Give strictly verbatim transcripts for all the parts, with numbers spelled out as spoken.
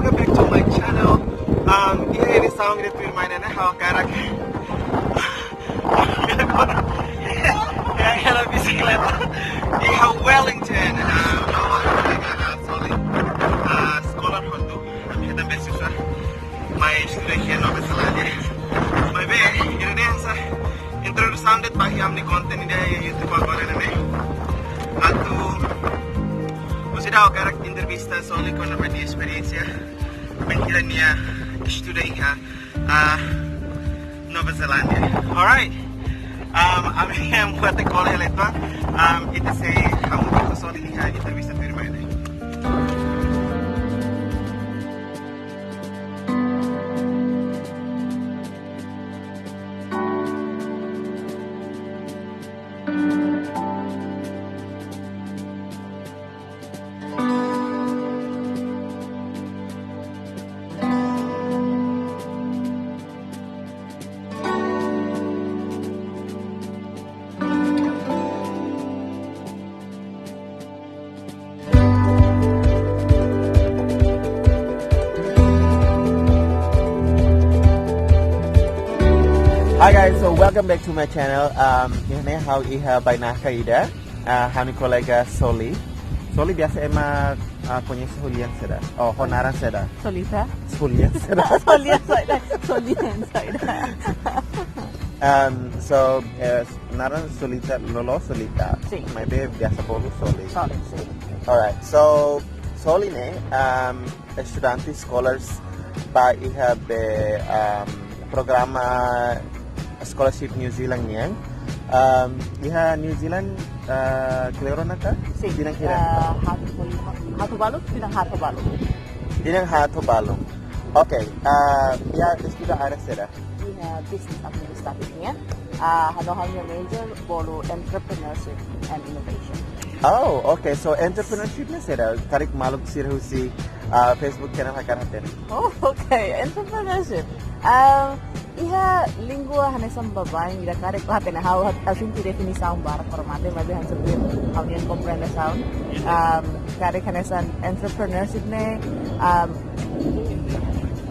Welcome back to my channel. Um, iha edisaun ida tuirmai ne'e ha'u hakarak, ya, hela bisikleta iha Wellington. Ah, no, ah, sorry. Ah, eskola hotu. Ami hetan beasiswa mai estuda iha Nova Zelándia. Maibé, ida-ne'e hanesan introdusaun de'it ba iha ami-nia konten ida iha YouTube agora ne'e. Atu, ha'u seidauk hakarak entrevista Soli kona-ba nia esperiénsia bainhira nia estuda iha, ah, Nova Zelándia. Alright. Um, ami buat ekole eleto. Um, ita sei hamutuk ho Soli iha entrevista tuirmai ne'e. Hi guys, so welcome back to my channel. Um, iha ne'e ha'u iha bainaka ida, ah, ha'u-nia kolega Soli. Soli biasa ema, ah, koñese ho lian saida? Oh, ho naran saida? Solita. Ho lian saida? Ho lian saida? Ho lian saida? Um, so, eh, naran Solita, loloos Solita. Sin. Maibé biasa bolu Soli. Soli, sin. Alright, so, Soli ne'e, um, estudante scholars ba iha be, um, programa scholarship New Zealand nian. Um, iha New Zealand, uh, kleur ona ka? Sin. Tinan hira? Uh, haat, haat tolu, haat tolu, tinan haat tolu. Tinan haat tolu. Oke, uh, iha estuda área saida? Iha business administrative nian. Ah, ha'u-nia major bolu entrepreneurship and innovation. Oh, oke. So, entrepreneurship ne'e saida? Karik maluk sira husi, ah, Facebook channel hakarak hatene. Oh, oke. Entrepreneurship. Ah, iha língua hanesan baibain ida karik hatene ha'u, ha'u sente definisaun barak para mate, maibé hanesan ha'u-nia komprensaun. Um, karik hanesan entrepreneurship ne'e, um,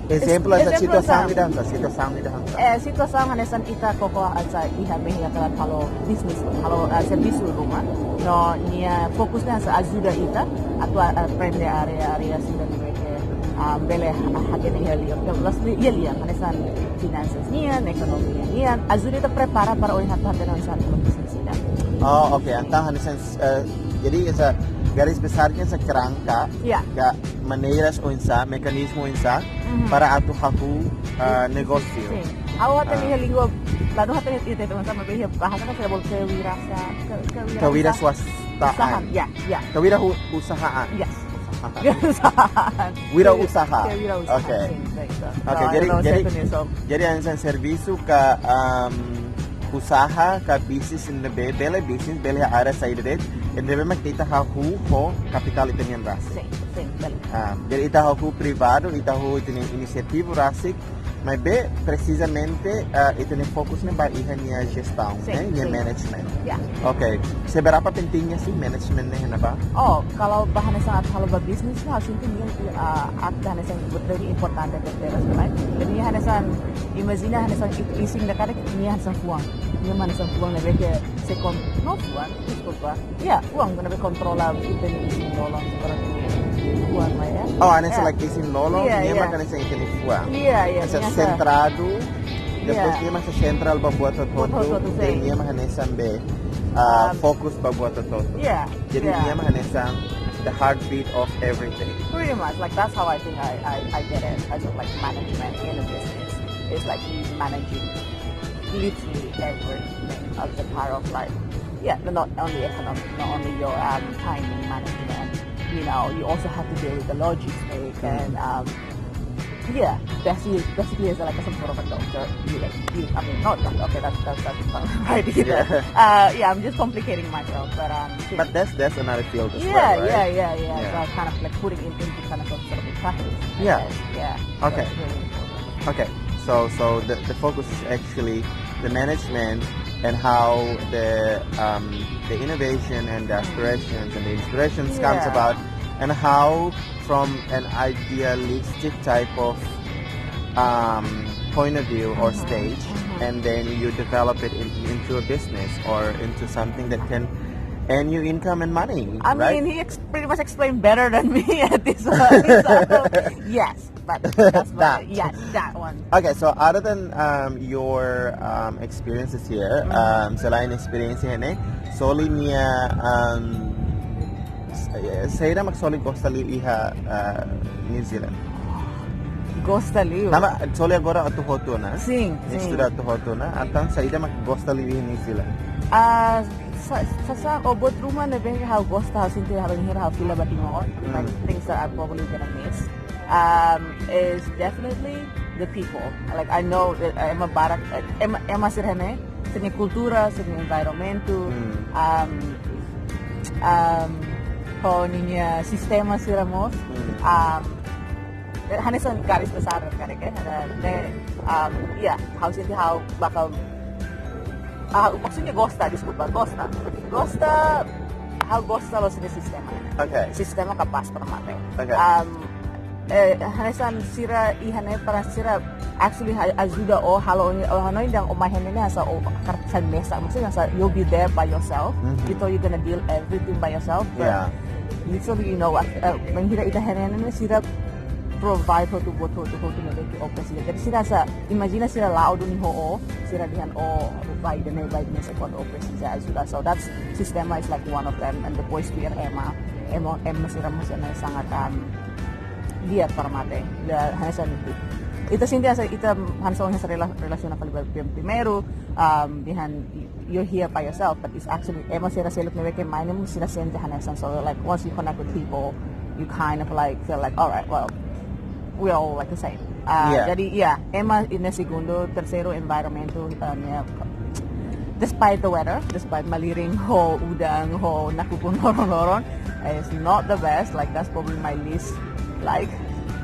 Ezemplu, hanesan ezemplu situasaun hanesan ida hanesan, situasaun ida hanesan. Eh, situasaun hanesan ita koko hanesan iha mehi atu halo bisnis, halo, eh, servisu ruma. No nia fokus ne'e hanesan ajuda ita atu, eh, aprende área-área sira ne'ebé ke, ah, bele ha-, hatene iha li'ur. Ke plus iha li'ur, hanesan finansas nian, ekonomia nian, ajuda ita prepara para ohin atu hatene hanesan bisnis ida. Oh, oke. Entaun hanesan, eh, jadi hanesan garis besarnya hanesan kerangka, ya, ka maneiras oinsá, mekanizmu oinsá, mhm, para atu hahú, ah, negósiu. Sin. Ha'u hatene, ah, iha língua, la hatene iha, iha, iha, iha bahasa kan sira bolu kewirausaha, ke-, kewirausaha. Kewirausahaan. Usahaan, ya, ya. Kewirausahaan. Yes. Usahaan. Kewirausahaan. Wirausaha. Kewirausahaan. Oke. Sin, baik, so. Oke, so, jadi, jadi, jadi hanesan servisu ka, um, usaha ka bisnis ne'ebé, bele bisnis, bele área saida de'it, ne'ebé mak ita hahú ho kapitál ita-nian rasik. Sin, sin, bele. Ah, jadi ita hahú privadu, ita hahú ita-nia inisiativa rasik, maibé presizamente, ah, ita-nia fokus ne'e ba iha nia jestaun, sin, eh, nia, sin, management. Ya. Oke, seberapa pentingnya sih management ne'e iha ne'ebá? Oh, kalau ba hanesan atu halo ba bisnis ne'e ha'u sente nia, ah, atu hanesan buat ne'ebé importante tebes, right? Jadi hanesan, imajina hanesan i-, isin dekat nia hanesan fuan. Nia mak hanesan fuan ne'ebé ke se kon-, no fuan, deskulpa. Ya, fuan ne'ebé kontrola ita-nia isin-lolon, seperti fuan lah ya. Oh, hanesan, ya, like isin-lolon, ya, nia, ya, mak hanesan ita-nia fuan. Ya, ya, hanesan nia hanesan sentradu, ya, depois nia mak hanesan sentrál ba buat hotu-hotu, buat hotu-hotu, sin, nia mak hanesan be, ah, um, fokus ba buat hotu-hotu. Ya, jadi, ya, nia mak hanesan the heartbeat of everything. Pretty much, like, that's how I think I, I, I get it. I just like management in a business. It's like managing literally everything of the part of, like, yeah, no, not only economic, not only your, um, timing management, you know, you also have to deal with the logistics, mm, and, um, yeah, basically, basically as like some sort of a doctor. You, like, you, I mean, not doctor, okay, that's, that's, that's not right either. Yeah. Uh, yeah, I'm just complicating myself, but, um, but that's, that's another field as, yeah, well, right? Yeah, yeah, yeah. Yeah. So I kind of, like, putting it into kind of a sort of a practice, I, yeah, guess. Yeah. Okay. That's really important. Okay, so, so the, the focus is actually the management and how the, um, the innovation and the, mm, aspirations and the inspirations comes, yeah, about And how, from an idealistic type of um, point of view or stage, and then you develop it in, into a business or into something that can earn you income and money, I right? Mean, he ex- pretty much explained better than me at this point. So, yes, but that's That. Yes, that one. Okay, so other than um, your um, experiences here, um, selain experience ini, Soli nia um, s- eh, saida mak Soli gosta liu iha uh, New Zealand? Gosta liu. Tanba Soli agora atu hotu ona? Sin, Nia sin. Estuda atu hotu ona. Entaun saida mak gosta liu iha New Zealand? Ah, sa- sasán ou buat ruma ne'ebé ha'u gosta, ha'u sente ha'u bainhira ha'u fila ba Timor, like things that I probably gonna miss, um, is definitely the people. Like, I know that ema barak, ema, ema sira-ne'e, sira-nia kultura, sira-nia environment, um, um, ho ninia sistema sira mós, um, hanesan garis besar karik, eh, ada de, um, ya, ha'u sente ha'u bakal Ah, maksudnya gosta, deskulpa, gosta. Gosta, ha'u gosta loos nia sistema. Okay. Sistema kapás para mate. Okay. Um, eh, hanesan sira iha ne'e para sira actually ha- ajuda o halo o hanoin dehan o mai iha ne'e hanesan o karsan mesa. Maksudnya hanesan you'll be there by yourself. Entaun you're gonna deal everything by yourself. But Yeah. Literally, you know, uh, bainhira ita iha ne'e sira provide hotu buat hotu hotu ne'ebé ke o presiza. Jadi sira hanesan imajina sira la'o duni ho o, sira dehan o vai ida-ne'e, vai ida-ne'e, se kuandu o presiza ajuda. So that's sistema is like one of them, and depois tuir ema, ema, ema sira mós ne'e sangat um, di'ak para mate. Ida hanesan ita sente hanesan ita hanesan hanesan rela- relasiona fali ba primeiru, um, dehan you're here by yourself, but it's actually ema sira seluk ne'ebé ke mai ne'e sira sente hanesan. So like once you connect with people, you kind of like feel like, all right, well, we're all like the same. Uh, Yeah. Jadi ya, ema iha ne'e segundu, terseiru environment, um, ya, despite the weather, despite malirin ho udan ho nakukun loron-loron, it's not the best. Like that's probably my least like.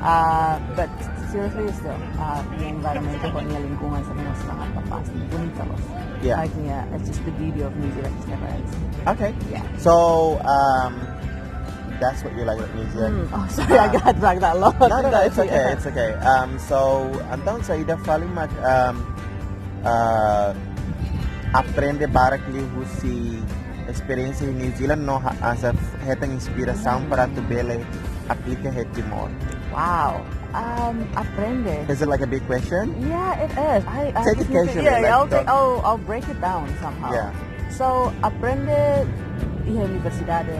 Uh, but seriously, still, uh, the environment ho nia lingkungan sira ne'e sangat kapás, bonita loos. Yeah. Like, yeah, it's just the beauty of New Zealand is never ends. Okay. Yeah. So um, that's what you like about New Zealand. Mm, oh, sorry, I got dragged that long. No, no, no, it's okay, Yeah. It's okay. Um, so entaun saida fali mak um, uh, aprende barak liu husi experience in New Zealand no ha- hanesan hetan inspirasaun para atu bele aplika iha Timor? Wow. Um, aprende. Is it like a big question? Yeah, it is. I, I Take it think you can- casually, Yeah, like, yeah, I'll, take, don't- I'll, I'll break it down somehow. Yeah. So aprende iha universidade,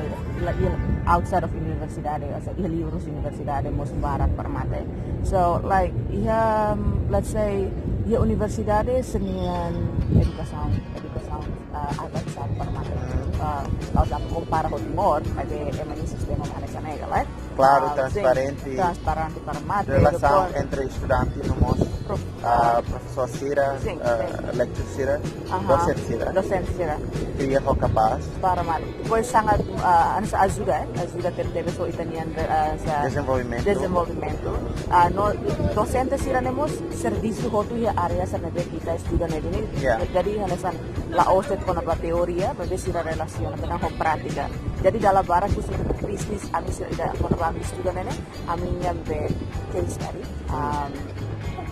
like, iha- outside of universidade, hanesan iha livros universidade mós barak para mate. So like iha, um, let's say iha universidade sira-nia edukasaun, edukasaun uh, avansa para mate. Uh, kalau kita kompara ho Timor, ada ema nia sistema hanesan ne'e, like, Klaru, uh, transparente. Transparente para mate. Relasaun Depois- entre estudante no mós Prof- uh, profesór sira, Sin, uh, sin. Lecture sira, Aha. Docente sira. Docente sira. Kria ho kapás. Para mate. Depois sangat uh, hanesan ajuda, eh? Ajuda tebes ho ita-nian uh, sa- Dezenvolvimentu. Dezenvolvimentu. Uh, no docente sira-ne'e mós servisu hotu iha área sira ne'ebé ke ita estuda ne'e duni. Yeah. Jadi hanesan la'ós de'it kona-ba teoria, maibé sira relasiona ho prátika. Jadi dala barak husi bisnis ami sira ida kona-ba ami estuda ne'e, ami-nia be case study. Um,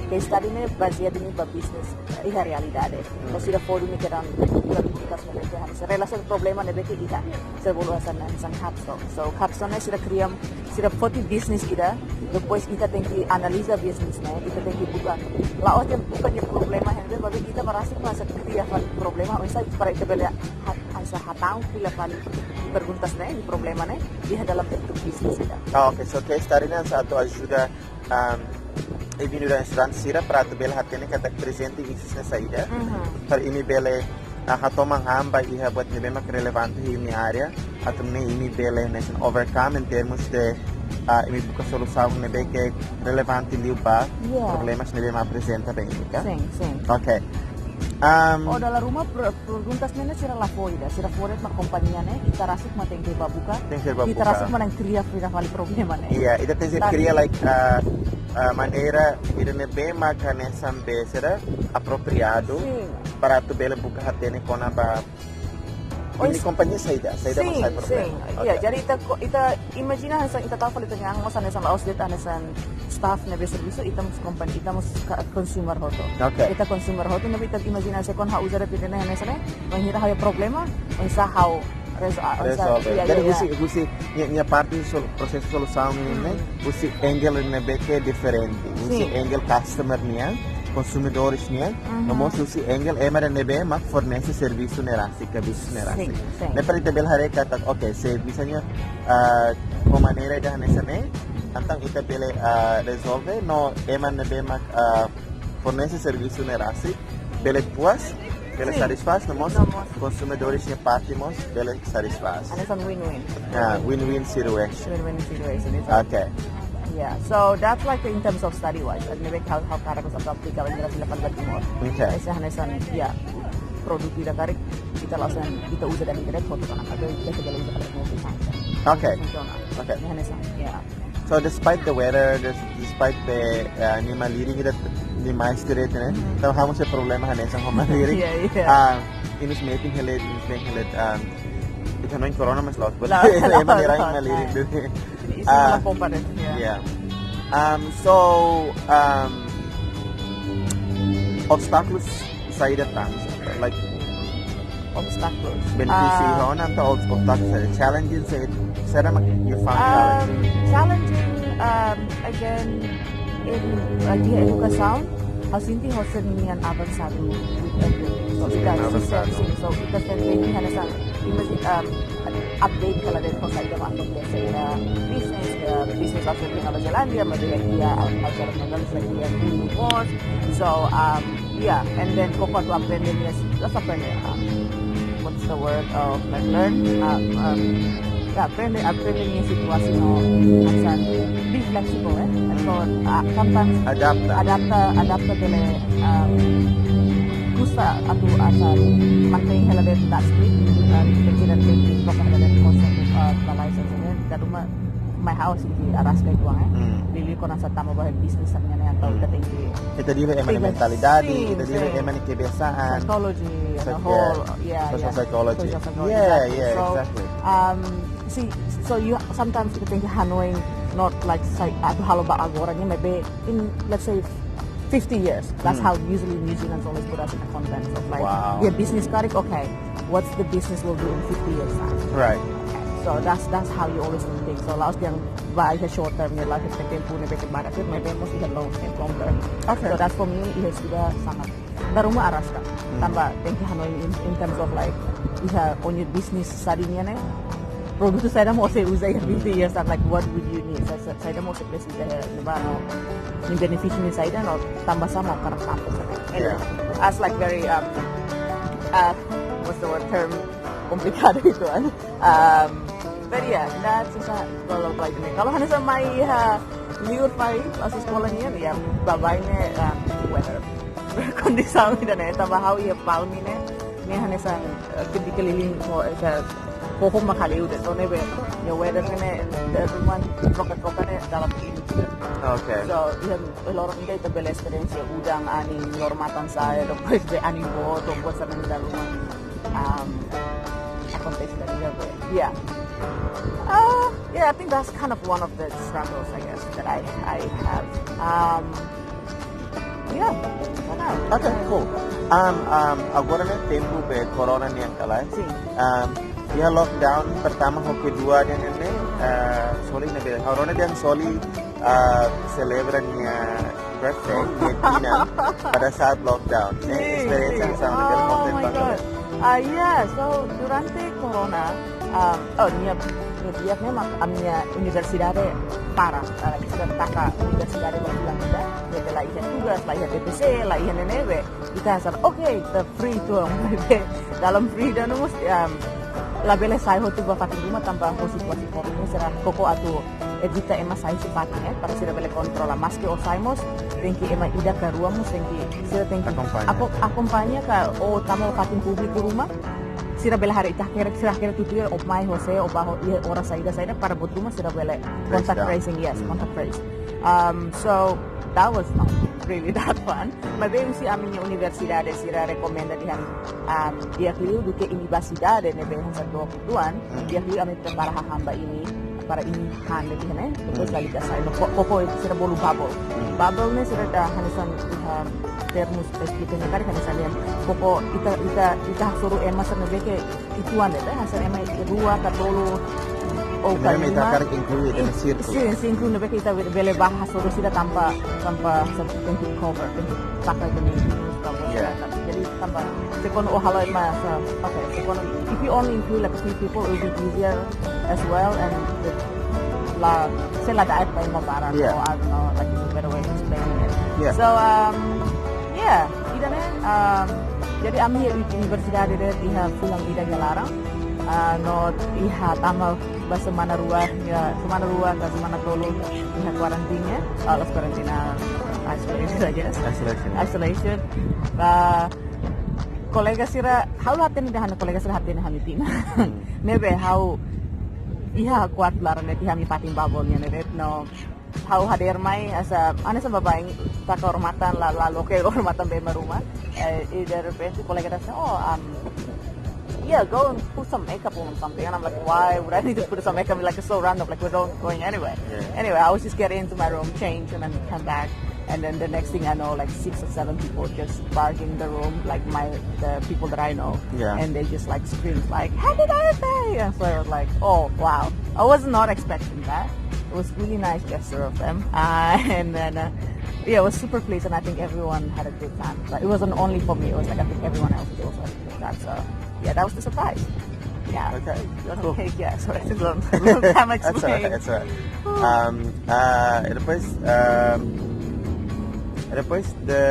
case study ne'e bazeia duni ba bisnis iha realidade. Maibé sira fó duni kedan buka buka sira ne'ebé ke hanesan relasiona problema ne'ebé ke iha. Sira bolu hanesan hanesan capstone. So capstone ne'e sira kria, sira foti bisnis ida, depois ita tenke analiza bisnis ne'e, ita tenke buka. La'ós de'it buka nia problema iha ne'ebé, maibé ita mak rasik mak kria fali problema, oinsá para ita bele ha- hanesan hatán fila fali perguntas ne'e, nia problema ne'e, iha dalam bentuk bisnis ida. Ah, okay, so case study ne'e hanesan atu ajuda um, imi nu'udar estudante sira para atu bele hatene katak prezente iha ne'e saida. Para imi bele uh, hatoman an ba iha buat ne'ebé mak relevante iha imi-nia área, atu nune'e imi bele hanesan overcome in termos de uh, imi buka solusaun ne'ebé ke relevante liu ba Yeah. problemas ne'ebé mak aprezenta ba imi, ka? Sin, sin. Okay. Um, Oh, dala ruma per- perguntas ne'e sira la fó ida, sira fó de'it mak kompañia ne'e, ita rasik mak tenke ba buka. Tenke ba Ita buka. rasik mak tenke kria fila fali problema ne'e. Iya, ita tenke Tapi- kria like uh, uh, maneira ida ne'ebé mak hanesan be sira apropriadu Sin. para atu bele buka hatene kona-ba Imi kompañia saida, saida mak sai problema. Sin, sin. Oke. Ya, jadi ita ko-, ita imajina hanesan ita tau fali ita-nia an mós hanesan la'ós de'it hanesan staff ne'ebé servisu, ita mós kompañia, ita mós ka-, consumer hotu. Oke. Ita consumer hotu, ne'ebé ita imajina se kuandu ha'u uza de'it ida-ne'e hanesan ne'e, bainhira ha'u iha problema, oinsá ha'u rezo-, ah, oinsá, rezolve. Ya, ya, ya. Jadi husi, husi nia, nia parte sol-, prosesu solusaun ne'e, husi angle ne'ebé ke diferente. Husi angle customer nian, konsumidores nian, no mós husi angle ema ne'ebé mak fornese servisu ne'e rasik, ka bisnis ne'e rasik. Sin, sin. Ne'e para ita bele haree katak, oke, se misalnya, ah, ho maneira ida hanesan ne'e, entaun ita bele, ah, rezolve, no ema ne'ebé mak, ah, fornese servisu ne'e rasik, bele puas, bele satisfás, no mós konsumidores nia parte mós bele satisfás. Hanesan win-win. Ya, win-win situation. Win-win situation, exactly. Oke. Yeah, so that's like in terms of study wise, and maybe how, how karik atu aplika ba ingresi lepas ba Timor. Oke. Ese hanesan, ya, produk ida karik, ita langsung, ita uza dan ita lihat foto kan, atau ita segala uza karik mau bisa. Oke. Funciona. Oke. Ya, hanesan, ya. So despite the weather, des-, despite the, uh, nia malirin, ita nia mais direto, né? Entaun, ha'u mós iha problema hanesan ho malirin. Iya, iya. Ah, ita mós metin hela, ita mós metin hela, um, ita hanoin corona mas la'ós. La'ós, ema la'ós, ne'e rai la'ós, malirin, la'ós. Ita isin la pompa de'it, ya. Yeah. Um, so, um, obstákulus saida tan, like, obstákulus. Benefísiu, ah, ho nan ta ob-, obstákulus, eh, challenges, eh, saida mak you found, um, challenging? Challenging, um, again, in, uh, di edukasaun, ha'u sente ho sira-nian avansadu with everything. So, ita sistema, sin, so, ita sempre ini hanesan, imagine, um, update kalau ada kos saida mak akontese iha bisnis, iha bisnis asli di Nova Zelándia, maibé iha, iha, outside of Nova Zelándia, iha dulu bos. So, um, yeah, and then koko atu aprende nia, just aprende, um, what's the word of, like, learn? Uh, um, ya, aprende, aprende nia situasi no, hanesan, be flexible, eh. So, uh, sometimes adapta, adapta, adapta bele, um, kusta atu asa mantein hela de'it that speed, uh, ita tidak tinggi, pokok hela de'it konsep, uh, balai saja, ya. Dala ruma, mai ha'u sente araska uitoan, eh. Hmm. Liuliu kuandu atu tama ba bisnis saida ne'e, entaun ita tenke, ita dehan ema nia mentalidade, sin, ita dehan, sin, ema nia kebiasaan. Psychology, as a whole, ya, social psychology. Social psychology, yeah, exactly. Yeah, so, exactly. Um, see, so you sometimes ita tenke hanoin, not like, say, atu halo ba agora ne'e, maybe in, let's say, fifty years. That's how usually New Zealand's always put us in the context of, like, wow, yeah, business karik, okay. What's the business will do in fifty years time? Right. Okay. So that's, that's how you always think. So la'ós dehan ba iha short term, ya, la'ós iha tempu ne'ebé ke barak, maybe mós iha long, long term. Okay. So that's for me, iha estuda sangat dala ruma araska. Hmm. Tanba tenke hanoin in, in terms of, like, iha ó-nia business saida ne'e, produtu saida mak ó sei uza iha fifty years time, like, what would you need? Sa-, sa-, saida mak ó sei presiza iha ne'ebá no, nia benefísiu nia saida no, tanba sá mak ó hakarak tampa. And, yeah, as, like, very, um, uh, what's the word, term komplikadu uitoan. Um, but yeah, that's just a, kalau, like, kalau hanesan mai iha liur fali, pas eskola nian, ya, baibain ne'e, um, weather. Kondisaun ida-ne'e, tanba ha'u iha Palmi ne'e, ne'e hanesan, eh, ke dikelilingi ho, eh, ke, ho, ho mak hale'u de'it, entaun ne'ebé, ya, weather ne'e, dala ruma troka-troka ne'e dala ida. Okay. So, iha loron ida ita bele esperiénsia udan, anin, loron-matan sa'e, depois be anin boot, depois anin dala ruma, um, akontese dala ida be. Yeah. Uh, yeah, I think that's kind of one of the struggles, I guess, that I, I have. Um, yeah, for now. Okay, cool. Um, um, agora ne'e tempu be corona nian ka lae. Sin. Um, iha lockdown pertama ho kedua ne'e, ne'e, eh, Soli ne'ebé, agora ne'e dehan Soli, eh, selebra nia birthday, nia tinan, pada saat lockdown. Ne'e, sin, esperiénsia, sin, hanesan ne'ebé, oh, konten my God. Ah, yeah, so durante corona, um, oh, nia, nia di'ak ne'e mak ami-nia universidade para, ah, ita taka universidade ba fulan ida, nia la iha tugas, la iha T P C, la iha ne'e ne'ebé. Ita hanesan, okay, ita free uitoan, maibé dalam free ida-ne'e mós, um, labele sai hotu ba fatin ruma tanba ho situasi covid ne'e sira koko atu evita ema sai husi fatin, eh, para sira bele kontrola. Maske ó sai mós, tenke ema ida ka rua mós, tenke, sira tenke akompaña. Ako-, akompaña ka ó tama ba fatin públiku ruma, sira bele haree ita hakerek, sira hakerek tutuir, ó mai ho sé, ó ba ho, iha oras saida, saida, para buat ruma sira bele contact tracing, yes, contact trace. Um, so, that was fun. really that fun. Maibé husi ami-nia universidade sira rekomenda dehan, ah, di'ak liu duké universidade ne'ebé hanesan dook uitoan, di'ak liu ami prepara hahán ba imi para imi han de'it ne'e. Terus lalika sai no ko-, koko sira bolu bubble. Bubble ne'e sira ida hanesan iha termus esplika ne'e karik hanesan dehan koko ita, ita, ita hasoru ema sira ne'ebé ke uitoan de'it, hanesan ema rua ka tolu, ou ka lima. Ita hakarak inklui ita-nia sírkulu. Sin, sin, inklui ne'ebé ke ita bele bá hasoru sira tanba, tanba sa-, tenke cover, tenke taka ita-nia cover. Jadi tanba, se kuandu ó halo ema sa-, okay, se kuandu, if you only include like a few people, it will be easier as well, and the, la, sei la da'et ba ema barak, or I don't know, like, it's a better way of explaining it. So, um, yeah, ida-ne'e, um, jadi ami iha universidade de'it iha fulan ida nia laran, ah, no iha tama ba semana rua, ya, semana rua ka semana tolu iha kuarantina, ah, los kuarantina, isolation, I guess. Isolation. Isolation. Ba kolega sira, ha'u la hatene dehan kolega sira hatene ami tinan. Ne'ebé ha'u iha kuartu laran de'it iha ami fatin bubble nian de'it no ha'u hadeer mai hanesan, hanesan baibain taka odamatan la, la loke odamatan ba ema ruma. Eh, i derrepente kolega dehan, "Oh, um, yeah, go and put some makeup on or something." And I'm like, "Why would I need to put some makeup?" Like, it's so random. Like, we're not going anywhere. Anyway, I was just getting into my room, change, and then come back. And then the next thing I know, like, six or seven people just barging the room, like, my, the people that I know. And they just, like, screamed, like, "Happy birthday!" And so I was like, "Oh, wow." I was not expecting that. It was really nice gesture of them. Uh, and then, uh, yeah, I was super pleased, and I think everyone had a good time. But it wasn't only for me. It was like, I think everyone else was also having a good time. So, yeah, that was the surprise. Yeah. Okay, cool. Okay, yeah, sorry, it's a long, long time explaining. That's all right, that's all right. Um, uh, e depois, um, e depois de,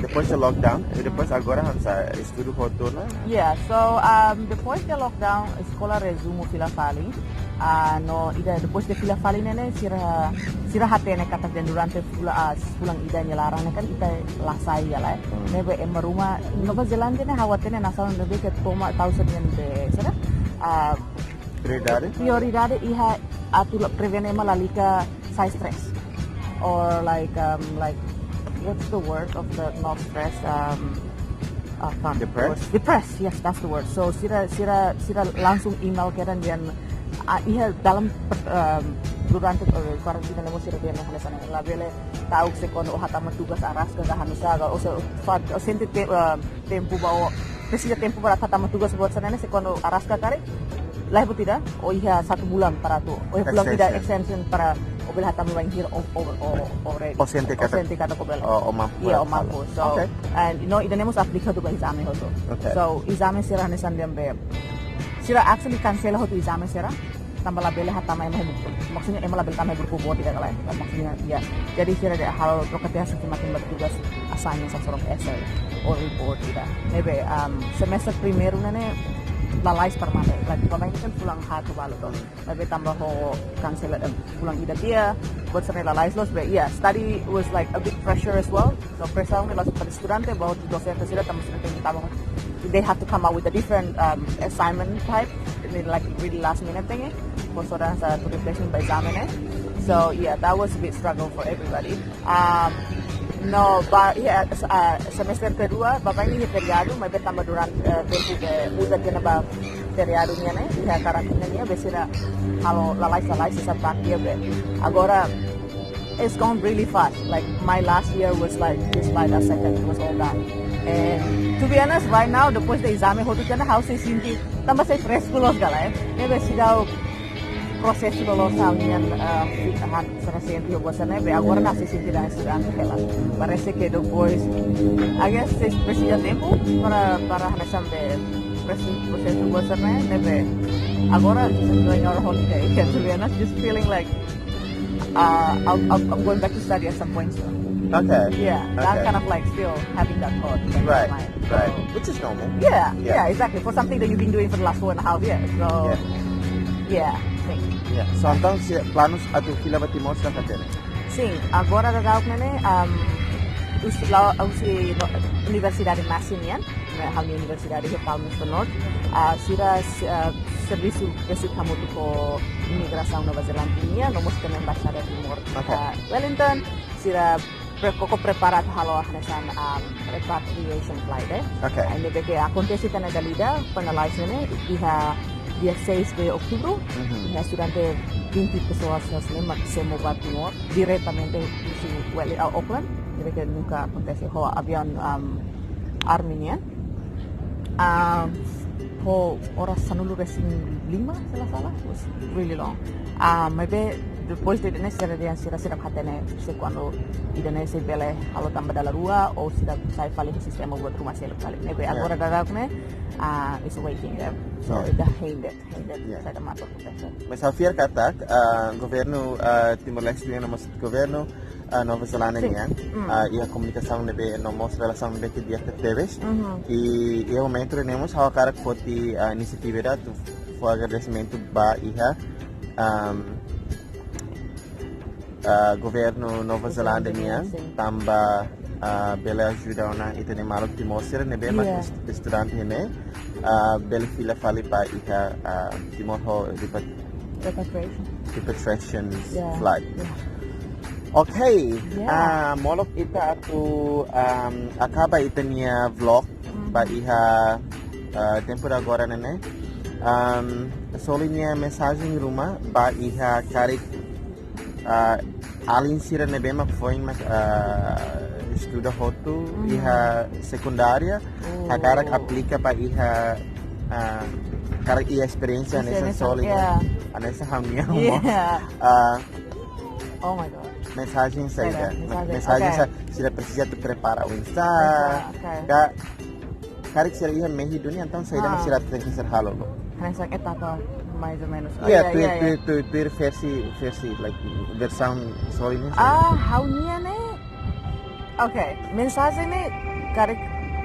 depois de lockdown, e depois agora, vamos lá, estudu hotu ona? Yeah, so, um, depois de lockdown, eskola resumu fila fali. Ah, no ida depois de fila fali ne'e ne'e sira, sira hatene katak dehan durante fula, ah, fulan ida nia laran ne'e kan ita la sai ya la. Ne'ebé ema ruma, Nova Zelándia ne'e ha'u hatene nasaun ne'ebé ke toma tau sira-nia be, sira, ah, prioridade? Prioridade iha atu la prevene ema lalika sai stress. Or like, um, like, what's the word of the not stress? Um, uh, can't. Depressed? Depressed, yes, that's the word. So sira, sira, sira langsung email kedan dehan, ah, iha dalam, um, durante, eh, kuarantina ne'e mós sira dehan hanesan ne'e labele ta'uk se kuandu ó hatama tugas araska ka hanusá ka, ó sei, fa-, ó sente te-, um, tempu ba ó, presiza tempu para hatama tugas buat sira-ne'e, se kuandu araska karik, laiha buat ida, ó iha satu bulan para atu, ó iha fulan ida extension para ó bele hatama bainhira ó, ó, ó, ó ready. Ó sente katak ó bele. Ó, ó mampu. Iya, ó mampu. So, and, you know, ida-ne'e mós aplika hotu ba ezame hotu. So, ezame sira hanesan dehan be, sira actually kansela hotu ezame sira. Tanba labele hatama ema iha grupu. Maksudnya ema labele tama iha grupu boot ida ka lae. Maksudnya, ya. Jadi sira dehan halo troka tiha sentimentu ba tugas assignment hanesan essay or report ida. Ne'ebé, um, semester primeiru ne'e ne'e lalais permanen. Like, baibain ne'e kan fulan haat balu to. Ne'ebé tanba ho kansela, em, fulan ida tiha, buat sira-ne'e lalais loos be. Yeah, study was like a big pressure as well. So, presaun ne'e la'ós para estudante, ba dosente sira tanba sira tenke tama. They have to come up with a different, um, assignment type. I mean, like, really last minute thing, eh. Por so dan sa tu replacement ba ezame ne'e. So, yeah, that was a big struggle for everybody. Um, no, ba, yeah, s-, uh, semester kedua, baibain iha feriadu, maibé tanba durante, eh, tempu ke uza tiha ona ba feriadu nian ne'e, iha karantina nian, be sira halo lalais, lalais, sira parte be. Agora, it's gone really fast. Like, my last year was, like, just by the second, it was all done. And to be honest, right now, depois de ezame hotu tiha ona, ha'u sei sente, tanba sei fresku loos ka lae. Ne'ebé seidauk prosesu loloos ha'u-nia, eh, han sira sente ho buat sira-ne'e, be agora ha'u sei sente dehan estudante hela. Parese ke depois, I guess, sei presiza tempu para, para hanesan be presi-, prosesu buat sira-ne'e, ne'ebé agora, during our holiday, to be honest, just feeling like, uh, I'm, I'm, I'm going back to study at some point soon. Okay. Yeah, that kind of, like, still having that thought in the back of my mind. Right. Which is normal. Yeah, yeah, exactly. For something that you've been doing for the last four and a half years. So, yeah, I think. Yeah. So, entaun, se planus atu fila ba Timor, sá ka hatene? Sin, agora daudaun ne'e, um, husi la, husi no, Universidade Massey nian. Ha'u-nia universidade iha Palmerston North, ah, sira, ah, servisu besik hamutuk ho imigrasaun Nova Zelándia nian, no mós ho embaixada Timor, ah, Wellington, sira pre-, koko prepara atu halo hanesan, ah, repatriation flight, eh. Ne'ebé ke akontese tiha ona dala ida, finalize ne'e, iha dia seis de outubro, iha estudante vinte pessoas ne'e mak semo ba Timor, diretamente husi Welli-, ah, Auckland, ne'ebé ke nunka akontese ho aviaun, um, Army nian. Ah, ho oras sanulu-resin-lima, se la sala, was really long. Ah, maibé depois de ne'e sira dehan sira seidauk hatene se kuandu ida-ne'e sei bele halo tan ba dala rua, ou seidauk sai fali sistema buat ruma seluk fali. Ne'ebé agora daudaun ne'e, ah, is awaiting them. So, ita hein de'it, hein de'it, saida mak atu akontese. Mas ha'u fiar katak, ah, governu, ah, Timor-Leste nian, no mós governu, ah, Nova Zelándia nian, ah, iha komunikasaun ne'ebé no mós relasaun ne'ebé ke di'ak tebes. I iha momentu ne'e mós ha'u hakarak foti, ah, inisiativa ida atu fó agradesimentu ba iha, um, ah, governu Nova Zelándia nian, tanba, ah, bele ajuda ona ita-nia maluk Timor sira ne'ebé mak estudante ne'e, ah, bele fila fali ba iha, ah, Timor ho repat- Repatriation. Repatriation flight. Ok. Ah, molok ita atu, um, akaba ita-nia vlog ba iha, ah, tempu agora ne'e. Um, Soli nia mensajen ruma ba iha karik, ah, alin sira ne'ebé mak foin mak, ah, estuda hotu iha sekundária, hakarak aplika ba iha, ah, karik iha esperiénsia hanesan Soli, hanesan ha'u-nia uma. Ah, mensajen saida? Mensajen sa-, sira presiza atu prepara oinsá? Ka karik sira iha mehi duni, entaun saida mak sira tenke ser halo? Hanesan etapa, mais ou menos. Iya, tuir, tuir, tuir, tuir versi, versi, like, versaun Soli nian. Ah, ha'u-nia ne'e. Ok, mensajen ne'e karik,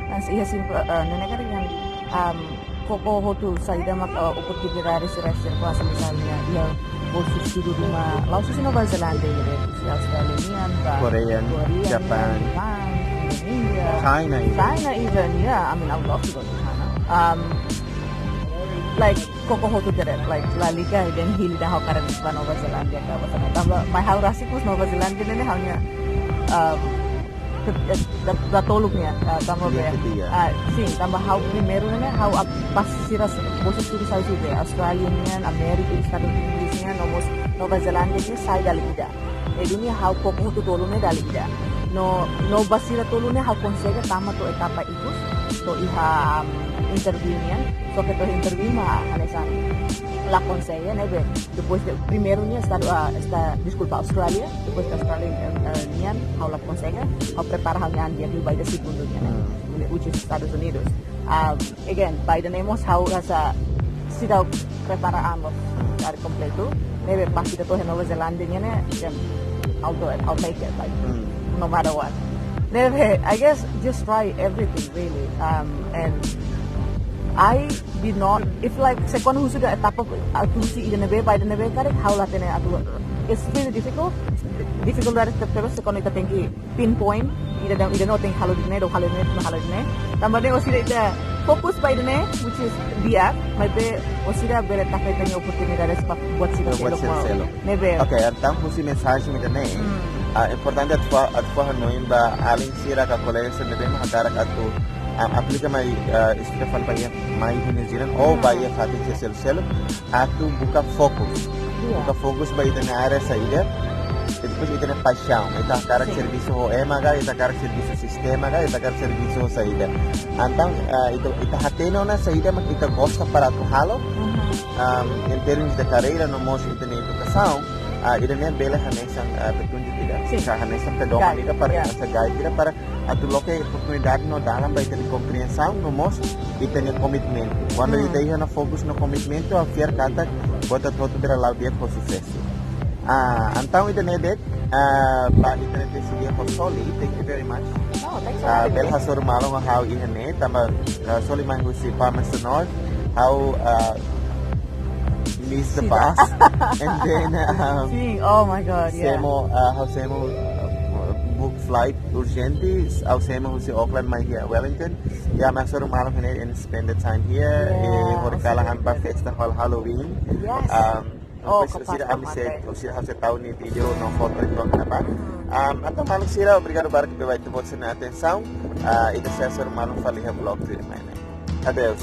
hanesan iha simples, eh, ne'e karik yang, um, koko hotu saida mak, eh, oportunidade sira sirkulasi misalnya, iha bolsu estudu ruma, la'ós husi Nova Zelándia, iha husi Austrália nian, ka Korea, Korea nian, Japan, Indonesia, China even. China even, yeah, I mean, I would love to go to China. Um, like, koko hotu de'it, like, lalika, ida-ne'e hili ida ha'u hakarak ba Nova Zelándia, ka, ba sana. Tanba, mai ha'u rasik mós Nova Zelándia ne'e, ha'u-nia, um, ke-, eh, da-, datoluk nian, ah, tanba be, ah, sin, tanba ha'u primeiru ne'e, ha'u ap-, pas sira se-, bolsu estudu sai husi Austrália nian, Amérika, Estadus Unidus nian, no mós Nova Zelándia nian, sai dala ida. Ne'e duni ha'u koko hotu tolu ne'e dala ida. No, no ba sira tolu ne'e ha'u konsege tama to'o etapa ikus, to'o iha, um, interview nian, só ke to'o interview mak hanesan la konsege, ne'ebé. Depois de, primeiru nian Estadu, ah, esta, deskulpa, Austrália, depois de Austrália, eh, eh, nian, ha'u la konsege, ha'u prepara ha'u-nia an di'ak liu ba ida segundu nian, which is Estadus Unidus. Ah, again, ba ida-ne'e mós ha'u rasa seidauk prepara an mós kompletu. Ne'ebé pas ita to'o iha Nova Zelándia nian ne'e, then I'll do it, I'll make it, like, no matter what. Ne'ebé, I guess just try everything, really. Um, and I did not, if, like, se kuandu husu de'it etapa atu husi ida ne'ebé ba ida ne'ebé karik, ha'u la hatene atu. It's really difficult. Difficult dari terus se kuandu ita tenke pinpoint, ida dan ida no tenke halo ida-ne'e, ida halo ida-ne'e, ida halo ida-ne'e. Tanba ne'e orsida ita fokus ba ida-ne'e, which is di'ak, maibé orsida bele taka ita-nia oportunidade ba buat sira seluk. Ne'ebé. Ok, entaun husi mensajen ida-ne'e, ah, importante atu fó, atu fó hanoin ba alin sira ka kolega sira ne'ebé mak hakarak atu, ah, aplika mai, ah, estuda fali ba iha, mai iha New Zealand, ou ba iha fatin sira seluk-seluk, atu buka fokus. Buka fokus ba ita-nia área saida, depois ita-nia paixaun. Ita hakarak servisu ho ema ka, ita hakarak servisu sistema ka, ita hakarak servisu ho saida. Entaun, ah, ita, ita hatene ona saida mak ita gosta para atu halo, um, em termos de carreira, no mós ita-nia edukasaun, ah, ida-ne'e bele hanesan, ah, petunjuk ida. Ka hanesan pedoman ida para, hanesan guide ida para atu loke oportunidade no dalan ba ita-nia kompriensaun no mós ita-nia komitmentu. Kuandu ita iha ona fokus no komitmentu, ha'u fiar katak buat hotu-hotu bele la'o di'ak ho susesu. Ah, entaun ida-ne'e de'it, ah, ba ita-nia deside ho Soli, thank you very much. Oh, thanks for having me. Ah, bele hasoru malu ho ha'u iha ne'e, tanba, ah, Soli mai husi Palmerston North, ha'u, ah, miss the bus, and then, um, oh my God, yeah. Semo, ah, ha'u semo, ah, books flight urjente, ha'u semo husi Auckland mai iha Wellington. Ya, ami hasoru malu iha ne'e and spend the time here. Yeah, Eh, horikalan ami bá festa halo Halloween. Yes. Um, Oh, depois, kapás sira ba ami sei, mate. sira hasoru tau ni vídeo no foto e pronto na ba. Um, entaun maluk sira, obrigadu barak ba ita-boot sira-nia atensaun. Ah, ita sei hasoru malu fali iha vlog tuirmai ne'e. Adeus.